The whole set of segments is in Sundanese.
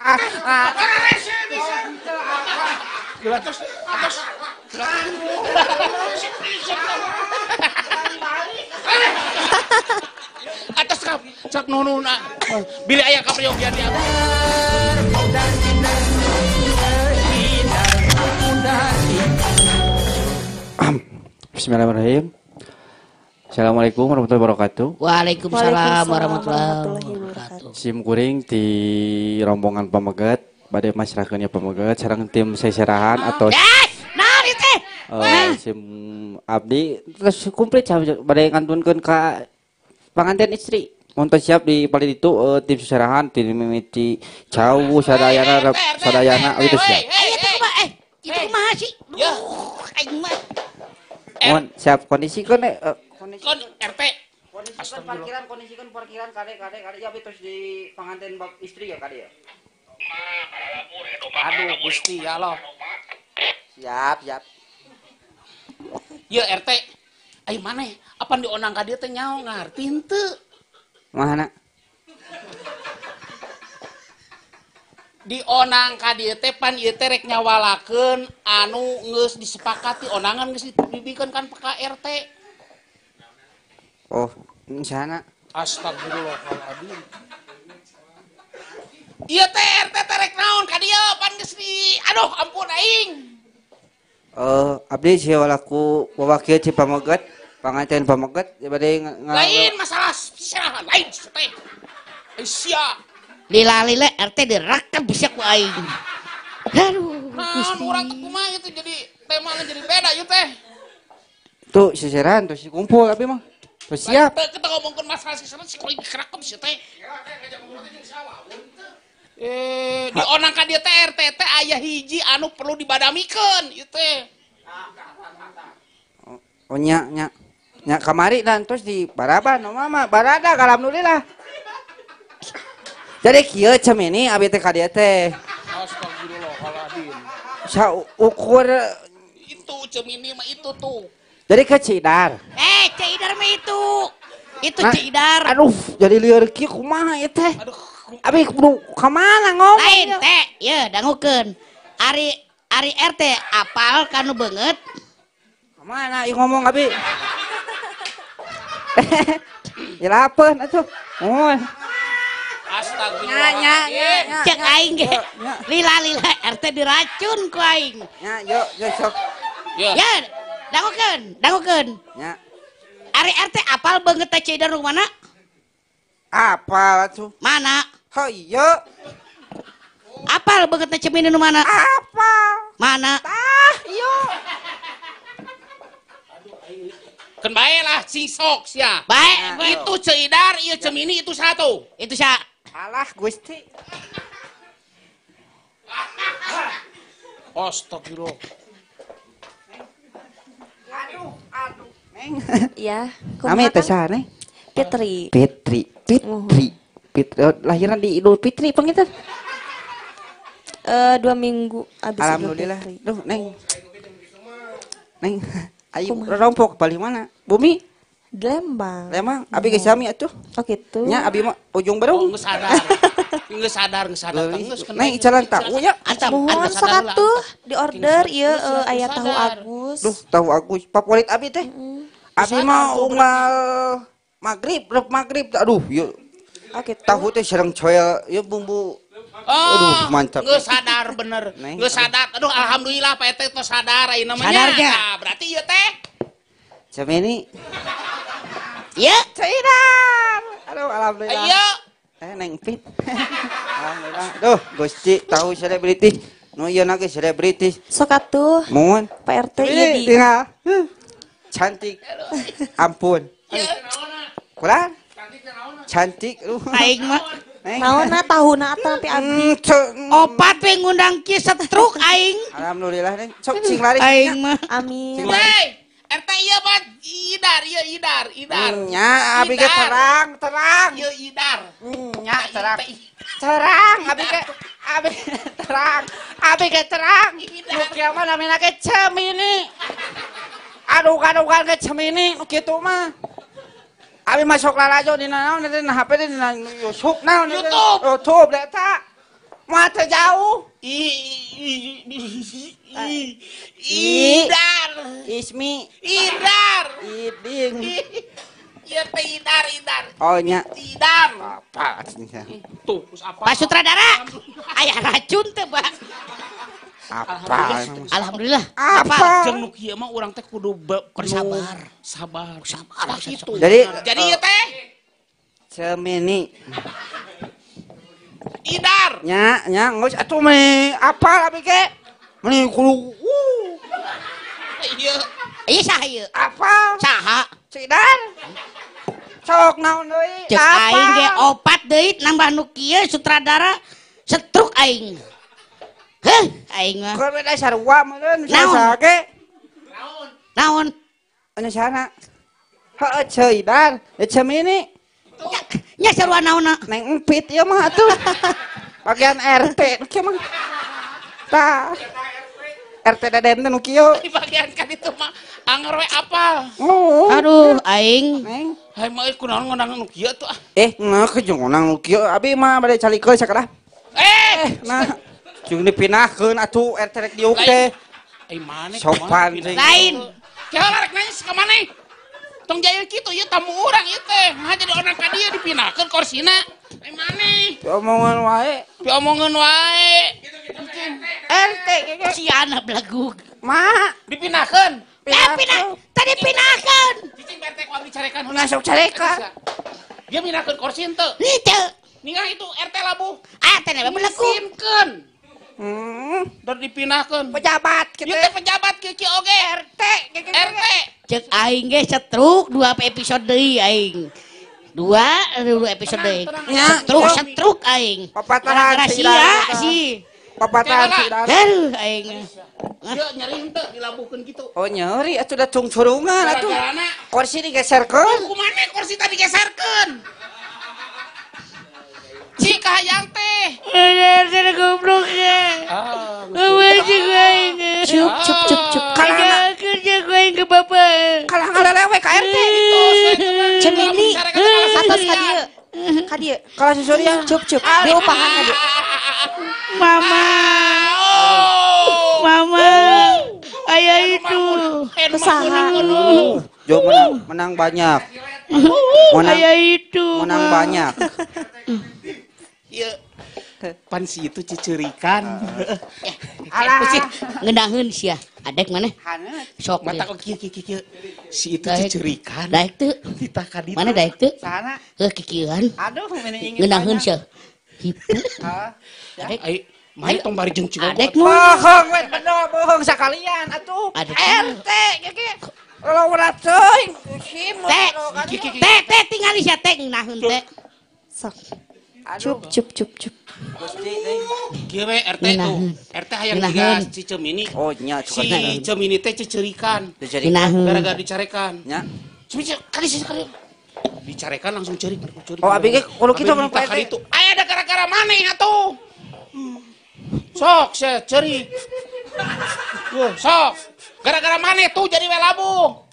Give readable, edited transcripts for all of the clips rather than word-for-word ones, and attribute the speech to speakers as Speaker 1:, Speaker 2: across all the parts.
Speaker 1: Atas kap cap nununa. Bilih aya kapriogian di abdi.
Speaker 2: Bismillahirrahmanirrahim. Assalamualaikum warahmatullahi wabarakatuh.
Speaker 3: Waalaikumsalam warahmatullahi wabarakatuh.
Speaker 2: Sim kuring di rombongan pameget, bade masyarakatnya pameget, sareng tim seserahan atau
Speaker 3: nah teh.
Speaker 2: Sim abdi terus komplit bade ngantunkeun ka panganten istri. Mun siap di paling itu tim seserahan tim mimiti jauh sadayana sadayana itu siap.
Speaker 3: Itu kumaha sih? Aing mah.
Speaker 2: Mun siap kondisikeun
Speaker 1: kon RT
Speaker 2: kondisikan parkiran, kondisikan parkiran kade kade kade ya terus di pengantin bab istri ya kade ya.
Speaker 1: Aduh Gusti ya Allah.
Speaker 2: Siap siap.
Speaker 1: Ya RT, ayo maneh apan dionang ka dieu teh nyaho ngarti henteu.
Speaker 2: Mana?
Speaker 1: Dionang ka dieu teh pan ieu teh rek nyawalakeun anu geus disepakati onangan geus dibikeun kan ka RT.
Speaker 2: Oh, sana.
Speaker 1: Astagfirullahaladzim. Iya teh RT terek naon ka dieu pan geus di aduh ampun aing.
Speaker 2: Abdi siwalaku wawakil ci pameget, panganten pameget bade
Speaker 1: lain masalah serahan lain teh. Sia.
Speaker 3: Lila-lila RT direkep bisa ku aing. Aduh,
Speaker 1: naon urang teh kumaha itu jadi temanya jadi beda ieu teh.
Speaker 2: Tuh seserahan tuh si kumpul abdi mah. Siap.
Speaker 1: Kita ngomongkan masalah seserahan si kuring kerakem sih teh. Di onang ka dieu teh RT teh aya hiji anu perlu dibadamikeun ieu teh.
Speaker 2: Oh nya nya. Nya kamari dan terus di baraban no mama barada alhamdulillah. Jadi kieu cem ini abi teh ka dieu teh.
Speaker 1: Astagfirullahaladzim.
Speaker 2: Saukur
Speaker 1: itu cemini mah itu tuh.
Speaker 2: Jadi ke Cidar.
Speaker 3: Cidar mah itu. Itu
Speaker 2: nah,
Speaker 3: Cidar.
Speaker 2: Aduh, jadi lieur kieu kumaha ieu teh?
Speaker 1: Aduh,
Speaker 2: abi kudu ka mana ngomong?
Speaker 3: Lain teh, ye dangukeun. Ari ari RT apal kanu beungeut?
Speaker 2: Ka mana ieu ngomong abi? Ya lapeun atuh. Moal.
Speaker 1: Astagfirullah.
Speaker 2: Nya nya.
Speaker 3: Cek aing ge. Lila-lila RT diracun ku aing.
Speaker 2: Nya, yo yo sok.
Speaker 1: Yo.
Speaker 3: Ya. Dangukeun, dangukeun.
Speaker 2: Nya.
Speaker 3: Ari RT apal beungeut teh Cidar nu mana?
Speaker 2: Apal atuh.
Speaker 3: Mana?
Speaker 2: Ho iya.
Speaker 3: Apal beungeut teh Cemini nu mana?
Speaker 2: Apal.
Speaker 3: Mana?
Speaker 2: Tah, iya.
Speaker 1: Keun bae lah sing sok sia.
Speaker 3: Bae,
Speaker 1: nah, itu Cidar, ieu Cemini itu satu.
Speaker 3: Itu sia.
Speaker 2: Alah Gusti.
Speaker 1: Astagfirullah.
Speaker 2: Aduh, aduh. Neng.
Speaker 4: Iya.
Speaker 2: Nami teh saha, Neng?
Speaker 4: Fitri.
Speaker 2: Fitri. Fitri. Fitri. Lahiran di Idul Fitri panginten?
Speaker 4: 2 minggu abis.
Speaker 2: Alhamdulillah. Duh, Neng. Neng, ayo rompok balik mana? Bumi?
Speaker 4: Di Lembang.
Speaker 2: Lembang, abi geus sami atuh.
Speaker 4: Oh gitu.
Speaker 2: Nya abi mah ujung berung.
Speaker 1: Oh, geus sadar. Geus sadar, geus sadar.
Speaker 2: Neng icalan tahu ya.
Speaker 4: Muhun sok atuh di order ieu aya tahu Agus.
Speaker 2: Duh, tahu Agus favorit abi teh. Abi mah unggal magrib, rep magrib. Aduh, ieu.
Speaker 4: Oh gitu.
Speaker 2: Tahu teh sareng coel ieu bumbu. Aduh, mantap.
Speaker 1: Geus sadar bener. Geus sadar. Aduh, alhamdulillah Pak RT tos sadar ayeuna mah nya. Nah, berarti ieu teh
Speaker 2: Cemini.
Speaker 3: Ya,
Speaker 2: Cidar. Aduh, alhamdulillah.
Speaker 1: Ayo.
Speaker 2: Neng Fit. Alhamdulillah. Duh, Gusti tahu selebriti. Nu ieu na ge selebriti.
Speaker 4: Sok atuh.
Speaker 2: Muhun.
Speaker 4: Pak RT ieu di.
Speaker 2: Tinggal. Cantik. Ampun. Kurang? Cantik.
Speaker 3: Aing mah.
Speaker 4: Naonna tahuna atuh sampai abdi.
Speaker 3: Opat we ngundang kieu setruk aing.
Speaker 2: Alhamdulillah Neng. Sok sing laris.
Speaker 3: Aing mah.
Speaker 4: Amin.
Speaker 1: RT ieu mah Idar, ieu Idar, Idar.
Speaker 2: Nya abi ge terang, terang.
Speaker 1: Ieu Idar.
Speaker 2: Nya terang. Terang abi ge abi terang. Abi ge terang. Nu kieu mah namina ge Cemini. Aduh-aduhan ge Cemini nu kitu mah. Abi masuk lalajo dina naon dina HP dina YouTube naon
Speaker 1: YouTube.
Speaker 2: YouTube eta. Moal teu jauh.
Speaker 1: Idar.
Speaker 2: Ismi.
Speaker 1: Idar.
Speaker 2: Iding.
Speaker 1: Ieu teh Idar, Idar.
Speaker 2: Oh nya.
Speaker 1: Idar.
Speaker 2: Apa nya?
Speaker 1: Tuh, terus apa?
Speaker 3: Pak sutradara. Aya racun teu, Pak?
Speaker 2: Apa?
Speaker 3: Alhamdulillah.
Speaker 2: Apa?
Speaker 1: Jeung nu kieu mah urang teh kudu
Speaker 3: sabar.
Speaker 1: Sabar.
Speaker 3: Sabar
Speaker 1: kitu.
Speaker 2: Jadi
Speaker 1: ieu teh
Speaker 2: Cemini.
Speaker 1: Idar.
Speaker 2: Nya, nya geus atuh meni apal abi ge. Meni kudu.
Speaker 1: Ieu.
Speaker 3: Ieu saha ieu?
Speaker 2: Apal.
Speaker 3: Saha?
Speaker 2: Cidar. Sok naon deui?
Speaker 3: Cek aing ge opat deui nambah nu kieu sutradara setruk aing. Heh, aing mah.
Speaker 2: Keur we sarua meureun saha ge?
Speaker 1: Naon?
Speaker 3: Naon?
Speaker 2: Anu sana. Heueuh Cidar, Cemini.
Speaker 3: Nya sarua naonna?
Speaker 2: Neng empit ieu mah atuh. Bagian RT kieu mah. Tah. RT Deden teh nu kieu.
Speaker 1: Di bagian kan itu mah anger we apal.
Speaker 2: Oh.
Speaker 3: Aduh aing.
Speaker 2: Neng.
Speaker 1: Hai mah kunaon ngondang nu kieu tuh ah.
Speaker 2: Nah jeung ngondang nu kieu abi mah bade calikeun sakadah. Nah jeung dipindahkeun atuh RT rek diuk teh.
Speaker 1: Eh maneh
Speaker 2: sopan teh.
Speaker 3: Lain.
Speaker 1: Kieu rek nanya ka maneh. Tong jaya kitu ieu tamu urang ieu teh. Mah jadi orang ka dieu dipindahkeun korsina. Eh maneh.
Speaker 2: Piomongan wae.
Speaker 1: Piomongan wae.
Speaker 2: RT
Speaker 3: siana belagug.
Speaker 2: Ma,
Speaker 1: dipindahkeun.
Speaker 3: Pindah, tadi pindahkeun.
Speaker 1: Cicing RT ku abdi carekan.
Speaker 2: Mun sok carekan.
Speaker 1: Dia pindahkeun kursi henteu.
Speaker 3: Henteu.
Speaker 1: Ninggal itu RT labuh.
Speaker 3: Ah, teh belagug.
Speaker 1: Simkeun. Dar dipindahkeun.
Speaker 2: Pejabat kitu.
Speaker 1: Ieu teh pejabat kieu oge.
Speaker 2: RT
Speaker 1: RT.
Speaker 3: Cek aing ge setruk 2 episode deui aing. 2 episode deui. Setruk setruk aing.
Speaker 2: Papatahan
Speaker 3: sih.
Speaker 2: Papatahan si Idar.
Speaker 3: Aduh aing.
Speaker 1: Ieu nyeri henteu dilabuhkeun kitu.
Speaker 2: Oh nyeri atuh da cungcurungan atuh. Kursi digeserkeun.
Speaker 1: Kumaha kursi tadi digeserkeun? Ci kahayang teh.
Speaker 3: Bener goblok ya.
Speaker 4: Cup cup cup cup.
Speaker 2: Kalah
Speaker 3: kerja gue ke bapak.
Speaker 2: Kalah ngalelewe ka RT
Speaker 1: gitu.
Speaker 4: Cemini atas ka dieu. Ka dieu.
Speaker 2: Kalah susuria.
Speaker 4: Cup cup. Diupahan ka dieu.
Speaker 3: Mama. Mama. Ayah itu.
Speaker 4: Kesaha.
Speaker 2: Jo menang banyak.
Speaker 3: Ayah itu.
Speaker 2: Menang banyak.
Speaker 1: Iya. Pan si itu cicirikan.
Speaker 2: Alah.
Speaker 3: Ngeundaheun sia. Adek maneh? Sok.
Speaker 1: Mata kok kieu kieu kieu. Si itu cicirikan.
Speaker 3: Daek teu.
Speaker 1: Titah ka ditu.
Speaker 3: Mana daek teu?
Speaker 2: Sana.
Speaker 3: Heuh kikieuan.
Speaker 2: Aduh meni ingin.
Speaker 3: Ngeundaheun sia. Hipu.
Speaker 1: Adek. Ai, mari tong bari jeung cigong.
Speaker 3: Adek
Speaker 2: bohong we bener bohong sakalian atuh. RT kieu. Lowra teuing.
Speaker 3: Teh. Teh teh tingali sia teh ngeunaheun teh.
Speaker 4: Sok. Cup cup cup cup.
Speaker 1: Kieu we RT tuh. RT hayang jiga si Cemini.
Speaker 2: Oh nya
Speaker 1: si Cemini teh cecerikan. Gara-gara dicarekan.
Speaker 2: Nya.
Speaker 1: Cemini kali sekali. Dicarekan langsung cerik.
Speaker 2: Oh abi ge kudu kitu mun Pak RT.
Speaker 1: Aya da gara-gara maneh atuh. Sok sia cerik. Tuh, sok. Gara-gara maneh tuh jadi we labuh.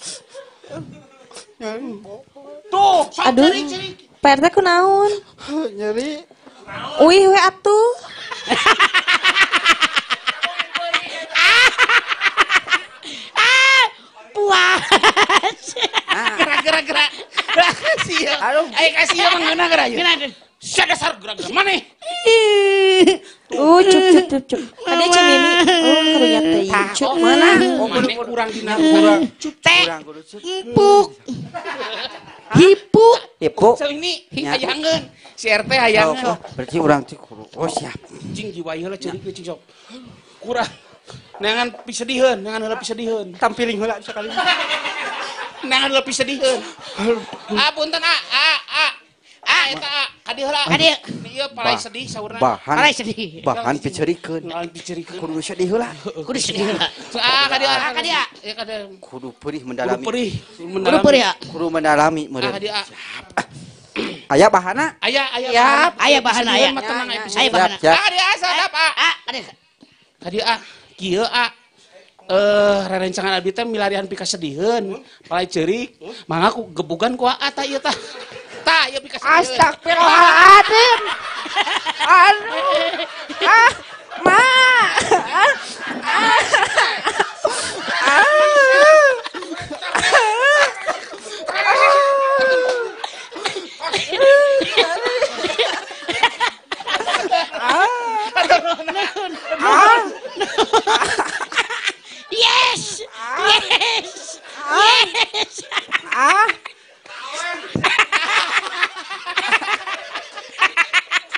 Speaker 1: Tuh, sok cerik cerik.
Speaker 4: Pak RT kunaon?
Speaker 2: Nyeri.
Speaker 4: Uih we atuh.
Speaker 3: Puas.
Speaker 1: Gerak-gerak. Kasih.
Speaker 2: Aduh.
Speaker 1: Ayo kasih ya mengeuna geura ieu. Sia dasar gerak-gerak maneh.
Speaker 4: Cup cup cup cup. Kade Cemini. Oh, karunya teh. Cup
Speaker 2: mana?
Speaker 1: Oh, maneh kurang dina kurang.
Speaker 3: Cup teh. Empuk. Hipu.
Speaker 2: Hipu.
Speaker 1: Cemini hayangeun. Si RT hayangeun.
Speaker 2: Berarti urang teh kudu. Oh siap.
Speaker 1: Cing jiwa ieu lah ceurik cing sok. Kurang. Neangan pisedieun, neangan heula pisedieun.
Speaker 2: Tampiling heula sakali.
Speaker 1: Neangan heula pisedieun. Ah punten ah ah ah. Ah eta ah ka dieu heula.
Speaker 3: Ka dieu.
Speaker 1: Ieu palai sedih saurna.
Speaker 2: Bahan
Speaker 3: palai sedih.
Speaker 2: Bahan picerikeun.
Speaker 1: Bahan picerikeun.
Speaker 2: Kudu sedih heula.
Speaker 3: Kudu sedih heula.
Speaker 1: Ah ka dieu ah ka dieu. Ieu ka dieu.
Speaker 2: Kudu perih mendalami.
Speaker 1: Kudu perih
Speaker 3: mendalami. Kudu perih ya.
Speaker 2: Kudu mendalami meureun.
Speaker 1: Ah ka dieu ah.
Speaker 2: Aya bahana?
Speaker 1: Aya aya.
Speaker 2: Siap.
Speaker 3: Aya bahana aya. Aya bahana.
Speaker 1: Ah ka dieu ah sadap ah.
Speaker 3: Ah ka dieu.
Speaker 1: Ka dieu ah. Kieu ah. Rerencangan abdi teh milarian pikasediheun, palai ceurik, mangga ku gebugan ku aa tah ieu tah. Tah, ieu pikasediheun.
Speaker 2: Astagfirullahaladzim. Aduh. Ah, ma. Ah. Ah.
Speaker 3: Yes. Yes. Yes.
Speaker 2: Ah.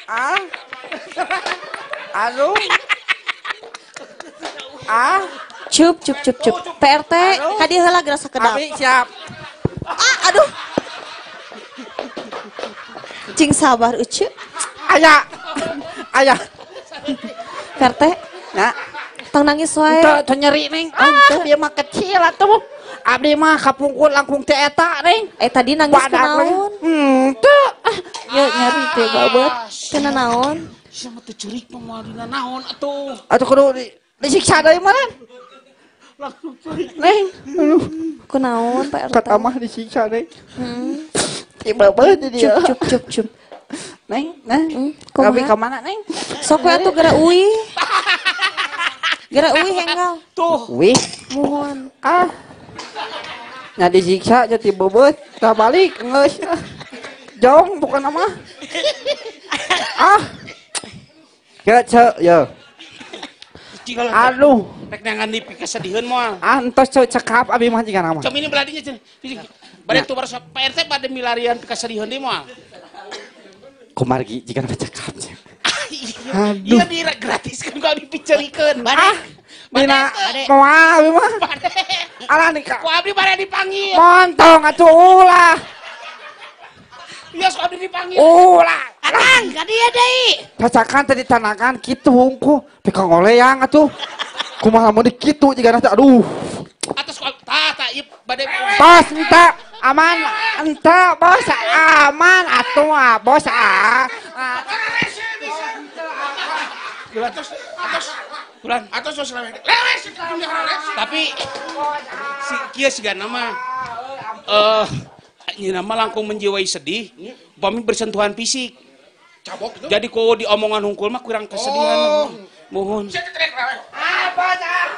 Speaker 2: Ah. Aduh. Ah.
Speaker 4: Cup cup cup cup. PRT ka dieu heula geura sakedap.
Speaker 2: Abi siap.
Speaker 4: Ah, aduh. Cing sabar Ucu.
Speaker 2: Aya. Aya.
Speaker 4: PRT.
Speaker 2: Nah,
Speaker 4: tong nangis wae.
Speaker 2: Teu nyeri Neng. Ah, dia mah kecil atuh. Abdi mah kapungkur langkung teh eta Neng.
Speaker 4: Eh tadi nangis kunaon?
Speaker 2: Teu.
Speaker 4: Ya nyeri teh babat. Kena naon?
Speaker 1: Sia mah teu ceurik mah moal dina naon atuh.
Speaker 2: Atuh kudu disiksa deui mah.
Speaker 1: Langsung ceurik.
Speaker 2: Neng. Aduh.
Speaker 4: Kunaon Pak RT?
Speaker 2: Kata mah disiksa Neng. Tiba banget dia.
Speaker 4: Cup cup cup cup.
Speaker 2: Neng, neng. Abi ka mana Neng?
Speaker 4: Sok we atuh geura uih. Geura uih enggal.
Speaker 1: Tuh.
Speaker 2: Uih.
Speaker 4: Muhun.
Speaker 2: Ah. Nya disiksa jadi beubeut, tah balik geus. Jong bukan nama. Ah. Ya ce, ya. Aduh.
Speaker 1: Rek neangan di pikasediheun moal.
Speaker 2: Ah, entos cekap abi mah jiga nama.
Speaker 1: Cem ini beladinya cenah. Bade tuh baru Pak RT bade milarian pikasediheun deui moal.
Speaker 2: Kumargi jiga nama cekap.
Speaker 1: Aduh. Iya dira gratiskeun ku abdi picerikeun.
Speaker 3: Bade.
Speaker 2: Dina moal abi mah. Alah nih kak.
Speaker 1: Ku abdi bade dipanggil.
Speaker 2: Montong atuh ulah.
Speaker 1: Iya, ku abdi dipanggil.
Speaker 2: Ulah.
Speaker 3: Akang, ka dieu deui.
Speaker 2: Cacakan tadi tanakan kitu hungku. Pika ngoleyang atuh. Kumaha lamun di kitu jiga teh aduh.
Speaker 1: Atas ku tah tah ieu bade.
Speaker 2: Bos ente aman ente bos aman atuh bos ah.
Speaker 1: Atos atos bulan atos tos lewe. Lewe tapi si kieu sigana mah nyeuna mah langkung menjiwai sedih upami bersentuhan fisik.
Speaker 5: Cabok itu.
Speaker 1: Jadi ku diomongan hungkul mah kurang kesedihan. Mohon.
Speaker 2: Ah, bos ah.